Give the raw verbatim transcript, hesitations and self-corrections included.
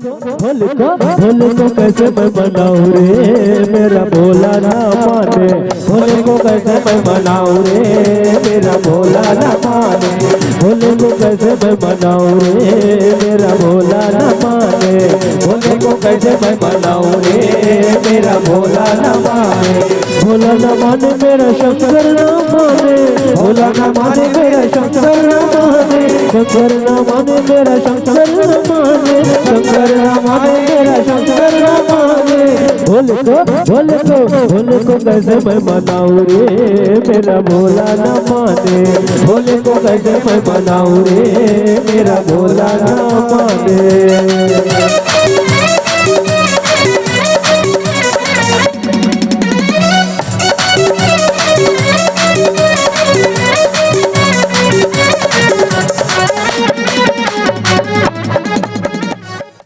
भोले को, भोले को कैसे मैं मनाऊं रे, मेरा भोला ना माने। भोले को कैसे मैं मनाऊं रे, मेरा भोला ना माने। भोले को कैसे मैं मनाऊं रे, मेरा भोला ना माने। भोले को कैसे मैं मनाऊं रे, मेरा भोला ना माने। भोला ना माने, मेरा शंकर ना माने। भोला ना माने, मेरा शंकर ना माने। शंकर ना माने, मेरा शंकर ना माने। शंकर ना माने, मेरा शंकर ना माने। भोले को, भोले को, भोले को कैसे मैं मनाऊं रे, मेरा भोला ना माने। भोले को कैसे मैं मनाऊं रे, मेरा भोला ना माने।